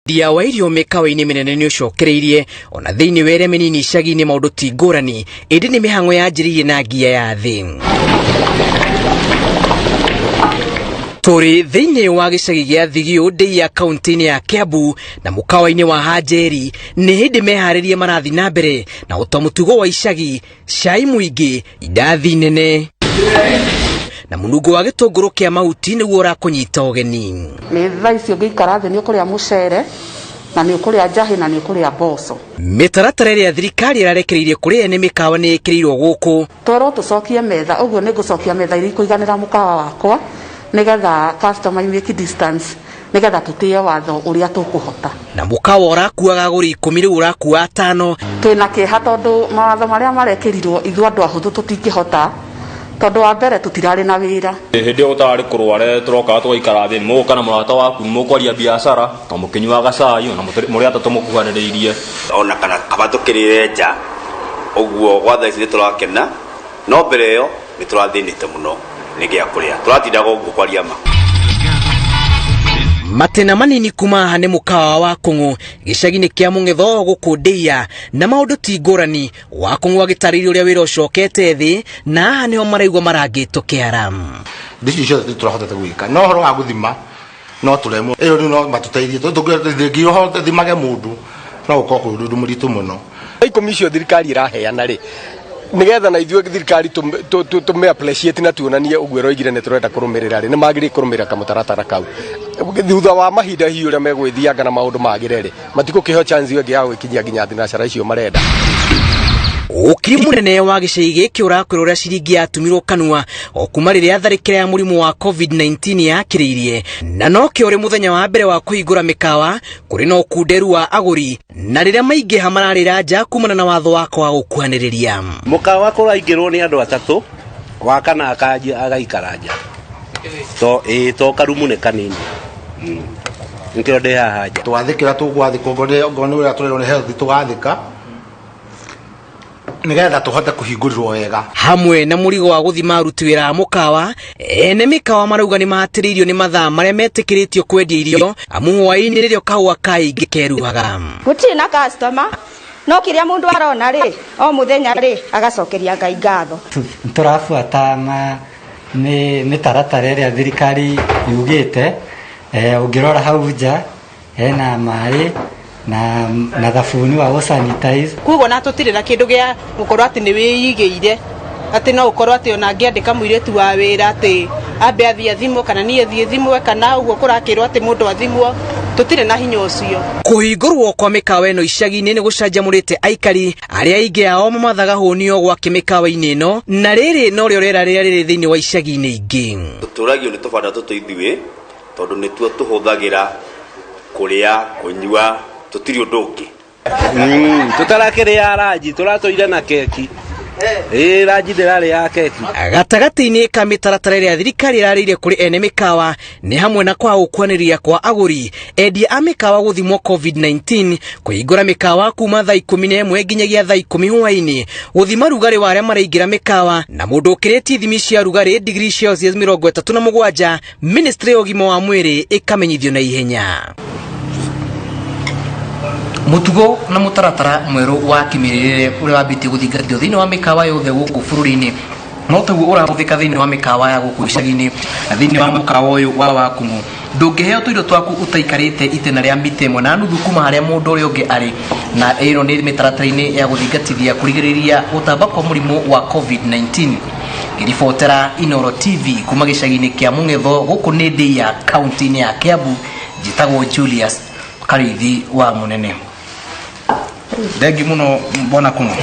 Wendia wa irio mĩkawa-inĩ mĩnene nĩ ũcokereirie ona thĩinĩ wa ĩrĩa mĩnini icagi-inĩ maũndũ ti ngũrani, ĩndĩ nĩ mĩhang'o yanjĩrĩirie na ngia ya thĩ. Tũrĩ thĩinĩ wa gĩcagi gĩa Thigio Ndeiya kaunti-inĩ ya Kiambu na mũkawa-inĩ wa Hanjeri nĩ hĩndĩ meharĩrie marathiĩ na mbere na ũta mũtugo wa icagi, cai mũingĩ, indathi nene na mũnungo wa gĩtũngũrũ kĩa mahuti nĩguo ũrakũnyita ũgeni. Nĩ thaa ici ũngĩikara thĩ nĩ ũkũrĩa mũcere na nĩ ũkũrĩa njahĩ na nĩ ũkũrĩa mboco. Mĩtaratara ĩrĩa thirikari ĩrarekereirie kũrĩ ene mĩkawa nĩ ĩkĩrĩirwo gũkũ. Twerwo tũcokie metha, ũguo nĩ ngũcokia metha iria ikũiganĩra mũkawa wakwa nĩgetha customer make distance, nĩgetha tũtĩe watho ũrĩa tũkũhota. Na mũkawa ũrakuaga agũri 10 rĩu ũrakua 5. Twĩna kĩeha tondũ mawatho marĩa marekĩrirwo ithuĩ andũ ahũthũ tũtingĩhota, tondũ wa mbere tũtirarĩ na wĩra. Hĩndĩ ĩyo gũtararĩ kũrware tũrokaga tũgaikara thĩ, mũgũka na mũrata waku mũkwaria biacara na mũkĩnyuaga cai ona mũrĩ atatũ mũkuhanĩrĩirie. Ona kana kaba tũkĩrĩre nja ũguo gwa thaa ici nĩ tũrakena, no mbere ĩyo nĩ tũrathĩnĩte mũno nĩ gĩa kũrĩa, tũratindaga ũguo kwaria ma. Matĩna manini kuma haha nĩ mũkawa wa Kũng'ũ gĩcagi-inĩ kĩa Mũng'etho gũkũ Ndeiya, na maũndũ ti ngũrani. Wa Kũng'ũ agĩtarĩria ũrĩa wĩra ũcokete thĩ, na haha nĩho maraigua marangĩtwo kĩara. Ici ciothe tũrahotete gwĩka, no ũhoro wa gũthima no tũremwo. Ĩyo rĩu no matũteithie, tondũ tũngĩhota thimage mũndũ no gũkorwo kwĩ ũndũ mũritũ mũno. 10 icio thirikari ĩraheana rĩ, nigetha na ithuĩ thirikari tũmĩ appreciate na tuonanie ũguo ĩroigire nĩ tũrenda kũrũmĩrĩra rĩ, nĩ magĩrĩire kũrũmĩrĩra kamũtaratara kau. Thutha wa mahinda hihi ũrĩa megwĩthianga na maũndũ magĩre rĩ, matigũkĩheo chance ĩyo ĩngĩ ya gwĩkinyia nginya thinacara icio marenda. Ũkiri mũnene wa gĩcagi gĩkĩ ũrakwĩra ũrĩa ciringi yatumirwo kanua o kuma rĩrĩa tharĩkĩra ya mũrimũ wa COVID-19 yakĩrĩirie, na nokĩo ũrĩ mũthenya wa mbere wa kũhingũra mĩkawa kũrĩ na ũkunderu wa agũri, na rĩrĩa maingĩha mararĩra nja kumana na watho wa kwaga gũkuhanĩrĩria. Mũkawa kũraingĩrwo nĩ andũ atatũ, wa kana agaikara nja. To ĩ to karumu nĩ kanini. Nĩkĩo ndĩ haha nja. Twathĩkĩra tũgwathĩka, okorwo nĩ ũrĩa tũrerwo nĩ health tũgathĩka nĩgetha tũhote kũhingũrĩrwo wega. Hamwe na mũrigo wa gũthima aruti wĩra a mũkawa, ene mĩkawa marauga nĩ mahatĩrĩirio nĩ mathaa marĩa metĩkĩrĩtio kwendia irio, amu hwaĩ-inĩ rĩrĩa kahũa kaingĩ keruhaga. Gũtirĩ na customer, no kĩrĩa mũndũ arona rĩ, o mũthenya rĩ, agacokeria Ngai ngatho. Tũrabuata mĩtaratara ĩrĩa thirikari yugĩte. Ũngĩrora hau nja hena maĩ na thabuni wa gũsanitize. Koguo na tũtirĩ na kĩndũ gĩa gũkorwo atĩ nĩ wĩigĩire, atĩ no ũkorwo atĩ ona ngĩandĩka mũirĩtu wa wĩra atĩ ambe athiĩ athimwo kana niĩ thiĩ thimwe kana ũguo kũrakĩrwo atĩ mũndũ athimwo, tũtirĩ na hinya ũcio. Kũhingũrwo kwa mĩkawa ĩno icagi-inĩ nĩ gũcanjamũrĩte aikari arĩa aingĩ ao mamathaga hũnio gwake mĩkawa-inĩ ĩno, na rĩrĩ norĩo rĩera rĩrĩa rĩrĩ thĩinĩ wa icagi-inĩ ingĩ. Tũtũragio nĩ tũbanda tũtũ ithuĩ tondũ nĩtuo tũhũthagĩra kũrĩa, kũnyua, tũtirĩ ũndũ ũngĩ. Tũtarakĩrĩa ranji, tũratũire na keki. Ĩĩ, ranji ndĩrarĩa keki. Gatagatĩ-inĩ ka mĩtaratara ĩrĩa thirikari ĩrarĩire kũrĩ ene mĩkawa nĩ hamwe na kwaga gũkuanĩria kwa agũri, endia a mĩkawa gũthimwo COVID-19, kũhingũra mĩkawa kuma thaa 11 nginyagia thaa 10 hwaĩ-inĩ, gũthima rugarĩ wa arĩa maraingĩra mĩkawa, na mũndũ ũkĩrĩtie ithimi cia rugarĩ degree Celsius 37, Ministry ya ũgima wa mwĩrĩ ĩkamenyithio na ihenya. Mũtugo na mũtaratara mwerũ wa kĩmĩrĩrĩre ũrĩa wambĩtie gũthingatithio thĩinĩ wa mĩkawa yothe gũkũ bũrũri-inĩ no taguo ũrahũthĩka thĩinĩ wa mĩkawa ya gũkũ icagi-inĩ. Na thĩinĩ wa mũkawa ũyũ wa Wakũng'ũ ndũngĩheo tũirio twaku ũtaikarĩte itĩna rĩa mita 1.5 kuma harĩa mũndũ ũrĩa ũngĩ arĩ, na ĩno nĩ mĩtaratara-inĩ ya gũthingatithia kũrigĩrĩria gũtamba kwa mũrimũ wa COVID-19. Ngĩribotera Inooro TV kuma gĩcagi-inĩ kĩa Mũng'etho gũkũ nĩ Ndeiya kaunti-inĩ ya Kiambu, njĩtagwo Julius Karithi wa Mũnene. Thengi mũno bwana Kung'u.